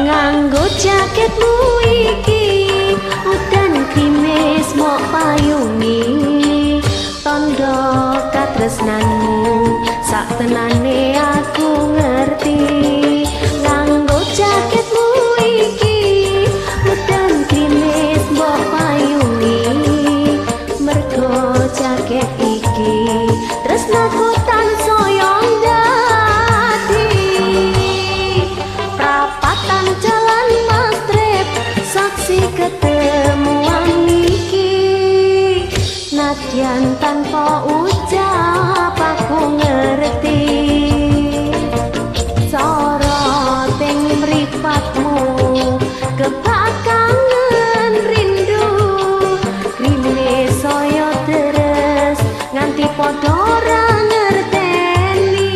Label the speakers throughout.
Speaker 1: Nganggo jaketmu iki udan grimis mok payungi, tondo katresnanmu sak tenane aku ngerti. Nganggo jaketmu iki udan grimis mbok payungi, mergo jaket iki tresnaku tansaya dadi. Prapatan jalan Mastrip saksi ketemuan iki, nadyan tanpa ucap aku ngerti. Soroting mripatmu kebak kangen rindu, grimis saya deres nganti padha ora ngerteni.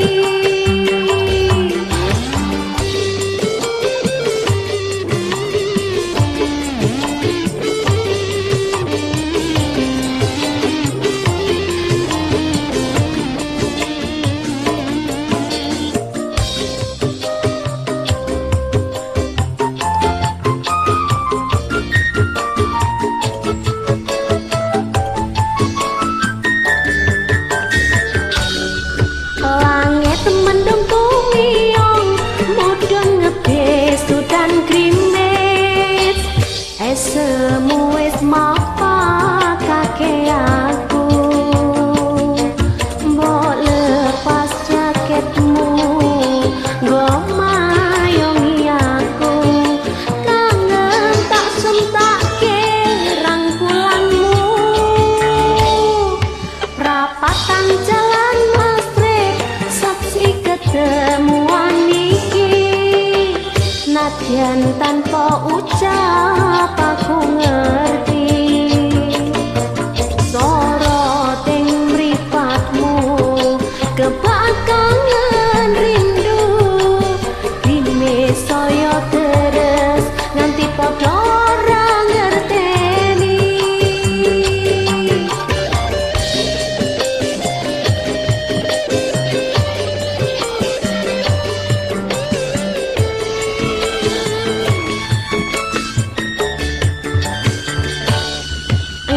Speaker 1: Langit mendung tumiyong mudhun ngebis udan grimis, esemu wis mapakake aku. Mbok lepas jaketmu nggo mayungi aku, kangen tak sentake rangkulanmu. Prapatan jalan Mastrip saksi ketemuan iki, nadyan tanpa ucap aku ngerti. Soroting mripatmu kebak kangen rindu, grimis saya deres nganti padha ora ngerteni.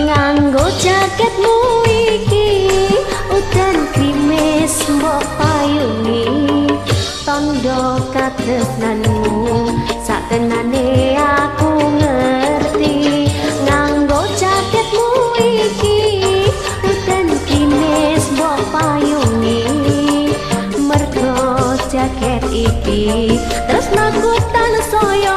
Speaker 1: Nganggo jaketmu iki udan grimis mbok payungi, tondo katresnanmu sak tenane aku ngerti. Nganggo jaketmu iki udan grimis mbok payungi, mergo jaket iki tresnaku tansaya.